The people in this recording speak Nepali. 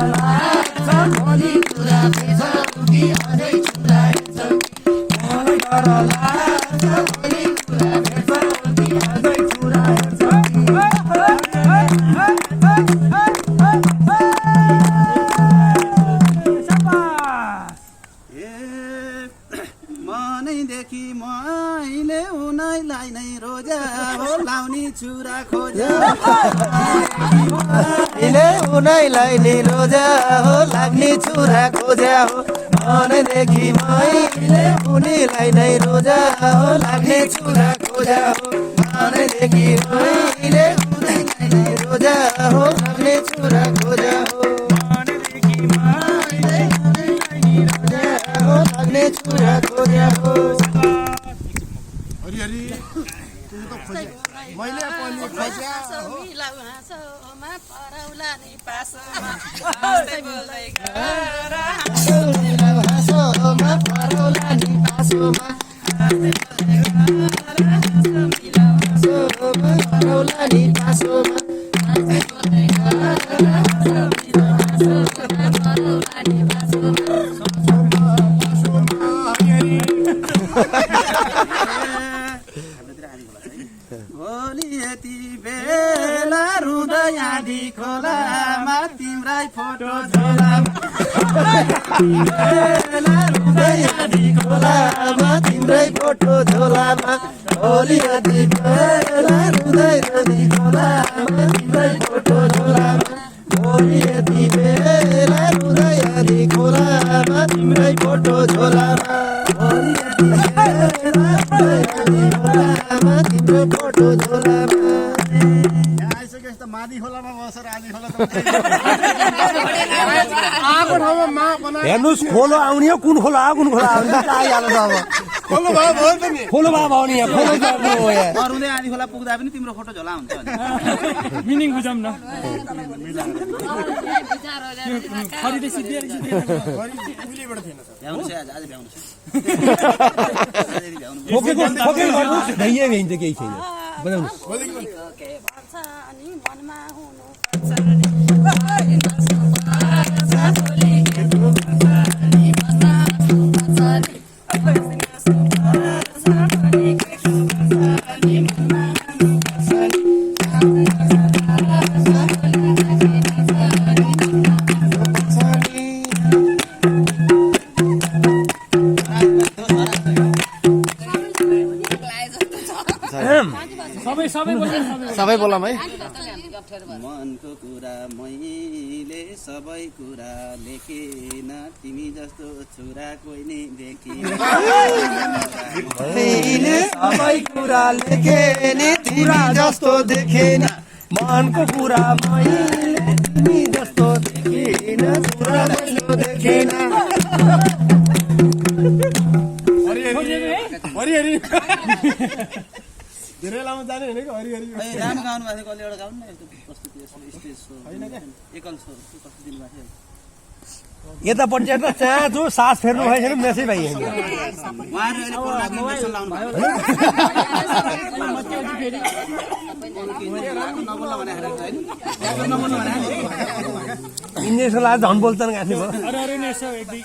भोलि कुरा फेर्छ कि अझै छुरा हेर्छ मलाई डर लाग्छ भोलि कुरा फेर्छ कि अझै छुरा हेर्छ मनैदेखि मैले उनैलाई नै रोजा हो लाउने छुरा खोजा मैले उनैलाई नै रोजा हो लाग्ने छुरा खोजा हो मनैदेखि मैले उनीलाई नै रोजा हो लाग्ने छुरा खोजा हो मनैदेखि मैले उनीलाई नै रोजा हो लाग्ने छुरा खोजा हो मनैदेखि मैले उनीलाई नै रोजा हो लाग्ने छुरा खोजा हो हरि हरि तिमी त खोजे मैले पनि खोज्या हो हाँसोमा परौला नि पासोमा हाँस्दै बोल्दै गर हाँसोमा परौला नि पासोमा हाँसोमा परौला नि पासोमा भोलि यति बेला रुँदै आधी खोलामा तिम्रै फोटो झोलामा बेला रुँदै आधी खोलामा तिम्रै फोटो झोलामा भोलि यति बेला रुँदै आधी खोलामा तिम्रै फोटो झोलामा भोलि यति बेला रुँदै आधी खोलामा तिम्रै फोटो झोलामा भोलि यति बेला रुँदै आधी खोलामा तिम्रो फोटो झोलामा यहाँ आइसकेपछि त मादी खोलामा बसेर आधी खोला त आएको ठाउँमा मा बनायो हेर्नुहोस् खोलो आउने हो कुन खोलो आयो कुन खोलो आउने आइहाल्नु अब खोल्नु भयो भयो त नि खोलो भयो भने यहाँ खोलो जानु हो यहाँ अरूले आधी खोला पुग्दा पनि तिम्रो फोटो झोला हुन्छ मिनिङ बुझाउँ न उहिलेबाट थिएन सर भ्याउनु छ आज भ्याउनु छ फोकै गर्नुहोस् भइए भइन्छ केही छैन बनाउनुहोस् के भन्छ अनि मनमा हुनु सबै बोलाम है मनको कुरा मैले सबै कुरा लेखेन तिमी जस्तो छोरा कोही नै देखिन मैले सबै कुरा लेखेन तिमी जस्तो देखेन मनको कुरा मैले तिमी जस्तो देखेन छोरा जस्तो देखेन हरि हरि धेरै लामो जाने होइन कि हरि हरि राम्रो गाउनु भएको थियो कसले एउटा गाउनु न यस्तो प्रस्तुति स्टेज सो एकल सो कस्तो दिनुभएको थियो यतापट्टि त त्यहाँ जो सास फेर्नु भएको छैन मेसै भाइ उहाँहरू अहिले कोरोनाको इन्जेक्सन लाउनु भयो नबोल्न भने इन्जेक्सन लाएर झन् बोल्छन् गाँसी भयो अरे अरे नि यसो एक दुई